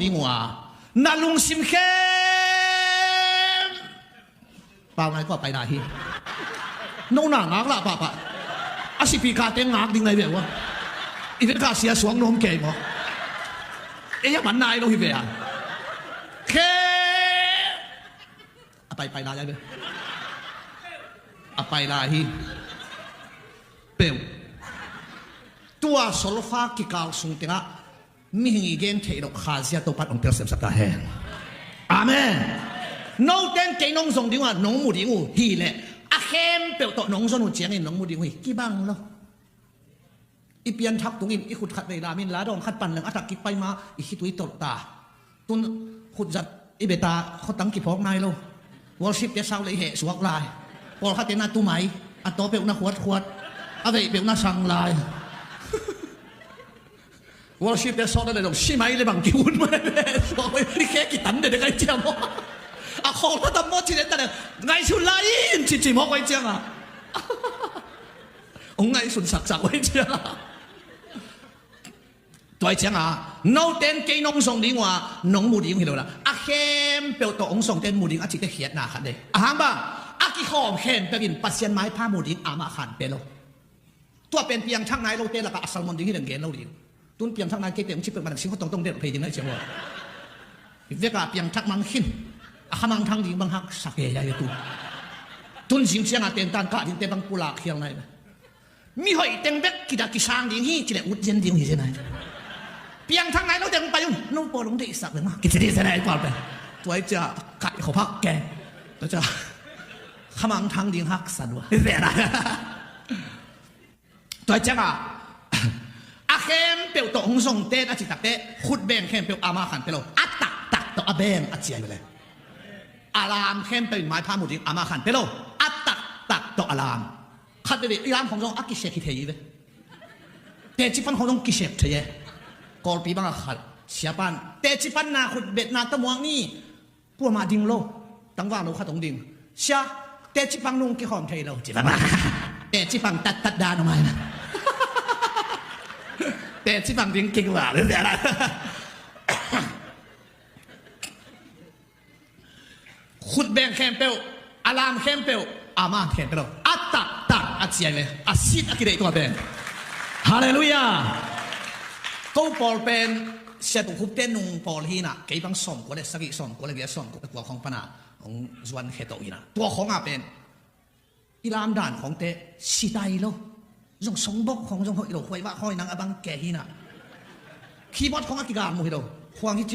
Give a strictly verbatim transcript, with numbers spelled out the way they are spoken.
ding uh a, na lungsim khempeuh, pau nai kua pai lai hi. No na ngak lah pahpah. A sipi kate ngak ding nai ve uh a. I vet kha sia suang nuam kei maw. Ei a man nai lo hi ve a. Khe a pai pai lai a ve. A pai lai hi. Peuh. Tua solfa kikal sung tengah mihing i gen theih loh Kha Siangtho pan hong telsiamsak ta hen. Amen. Note in kei nong zong ding uh a, nong mu ding uh hi leh, a khempeuh tawh nong zon uh ciangin nong mu ding uh hi. Kibang lo. I pianthak tungin i khut khat vei lamin la dawng khat pan leng a tak kik pai ma i khitui tolh ta. Tun khut zat i bia ta, khotang kiphawk nai lo. Worship te sau lei heh suak lai. Pawlkhat te na tu mai, a taw peuh na khuatkhuat, a veih peuh na sang lai. Worship te sawt a le dong si mai le bang ki un mai le suak mai, i khe kitan de de kai ciam maw. A khawl kha tam maw ci den ta le, ngaihsun lai in ci ci maw kai ciang a. Ong ngaihsun saksak kai ciang a. Tua hi cianga, note in kei nong zong ding uh a, nong mu ding uh hi lo la, a khempeuh tawh hong zongte in mu ding a cihte khiatna khat nei. A hang bang, a kikhawm khempeuh in Pasian maipha mu ding amah khan pe lo. Tua pen piangthak nai lote lakah a salmon ding hi leng gen lo ding. Tun piangthak nai keite hong ci peuhmah leng singkhaw tongtong delh phei ding nai ciang uh a. Veka piangthak mang khin, a khamangthang ding bang haksa kei a hi tu. Tun zing cianga tentan kah dingte bang pulak khial nai ve. Mi hoih teng bek kida kisang ding hi, ci le ut zen ding hi zen ai. Piangthak nai lo teng pai un, no pawl hong deihsak le ma, kici dih zen ai pawl pen. Tua hi cia, kai khop hak ke. Tua cia, khamangthang ding haksa dua. Zen ai. Tua hi cianga, a khempeuh tawh hong zong ten a citak te, khut beng khempeuh ama khan pe lo. A taktak tawh a beng a ci ai ve le. A lam khempeuh in maipha mu ding ama khan pe lo. A taktak tawh a lam. Khat veve i lam khong zong a kisek hi thei hi ve. Teci pan khong zong kisek thei e. Kawlpi bang a khat siapan teci pan na khut betna tamuak ni. Kuamah ding lo. Tangvang lo khat hong ding. Sia, teci pang nung kikhawm thei lo. Ci bang. Teci pang tattat dan hong ai na. Teci pang ding kik va. Khut beng khempeuh, a lam khempeuh, a man khempeuh lo. A taktak a ciai le, a sit a kideih tua pen. Halleluiah. Ko pawl pen, Sia Tung Khup te nung pawl hi na, kei bang sawmkua le sagih, sawmkua le giat, sawmkua le kua khong pana hong zuan khe to hi na. Tua khong a pen i lamdan khongte sitai lo. Zong songbok khong zong hoih lo, khuaivah khawi nang a bang ke hi na. Keyboard khong a kigal mu hi lo. Khuang hi